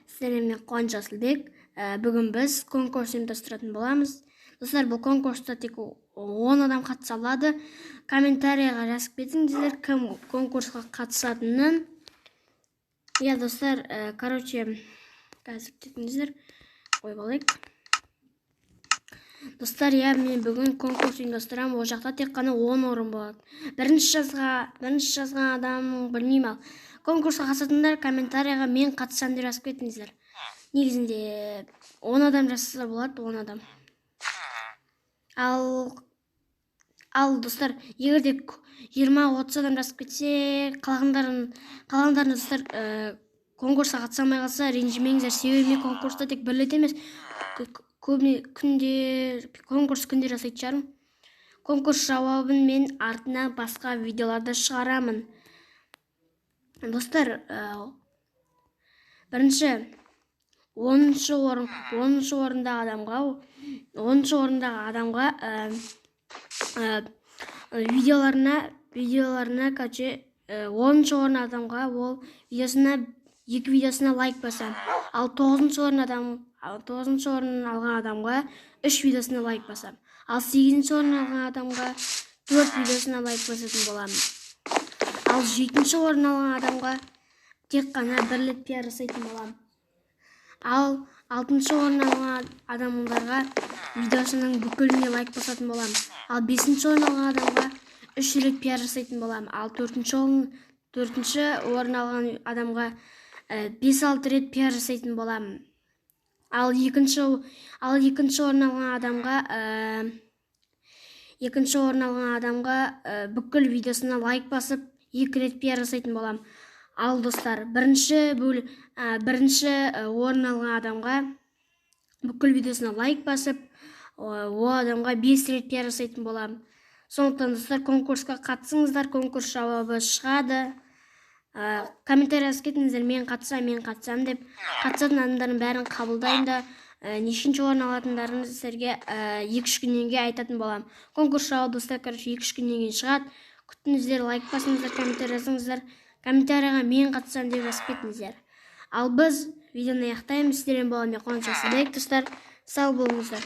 Сіздермен мен, Қуаныш Асылбек. Бүгін біз конкурс ұйымдастыратын боламыз. Достар, бұл конкурста тек 10 адам қатыса алады. Комментарийға жазып кетіңіздер, кім конкурсқа қатысатынын. Иә, достар, короче, қазір кетіңіздер, қойып алайық. Достар, иә, мен бүгін конкурс ұйымдастырамын. Ол жақта тек қана 10 орын болады. Бірінші жазған адам білмеймін, ал конкурсқа қатысатындар комментарийға «Мен қатысамын» деп жазып кетіңіздер. Негізінде 10 адам жазса болады, 10 адам. Ал достар, егер де 20-30 адам жазып кетсе, қалғандарын, достар, конкурсқа қатыса алмай қалса, ренжімеңіздер. Себебі мен конкурста тек бір рет емес, көбіне күнде конкурс, күнде жасайтын шығармын. Конкурс жауабын мен артынан басқа видеоларда шығарамын. Достар, бірінші 10-орын, 10-орындағы адамға, 10-орындағы адамға видеоларына, короче, 10-орын адамға, ол видеосына, екі видеосына лайк басамын. Ал 9-орын алған адамға үш видеосына лайк басамын. Ал 8-орын алған адамға төрт видеосына лайк басатын боламын. Ал 7-орын алған адамға тек қана бір рет пиар жасайтын боламын. Ал 6-орын алған адамдарға видеосының бүкіліне лайк басатын боламын. Ал 5-орын алған адамға үш рет пиар жасайтын боламын. Ал 4-орын алған адамға 5-6 рет пиар жасайтын боламын. Ал екінші орын алған адамға бүкіл видеосына лайк басып, екі рет пиар жасайтын боламын. Ал, достар, бірінші орын алған адамға бүкіл видеосына лайк басып, ол адамға 5 рет пиар жасайтын боламын. Сондықтан, достар, конкурсқа қатысыңыздар. Конкурс жауабы шығады. Комментарий жазып кетіңіздер «Мен қатысамын, мен қатысамын» деп. Қатысатын адамдардың бәрін қабылдаймын да, нешінші орын алатындарын сіздерге 2-3 күннен кейін айтатын боламын. Конкурс жауабы, достар, короче, 2-3 күннен кейін шығады. Күтіңіздер, лайк басыңыздар, комментарий жазыңыздар. Комментарийға «Мен қатысамын» деп жазып кетіңіздер. Ал біз видеоны аяқтаймыз. Сіздермен болған мен, Қуаныш Асылбек. Достар, сау болыңыздар.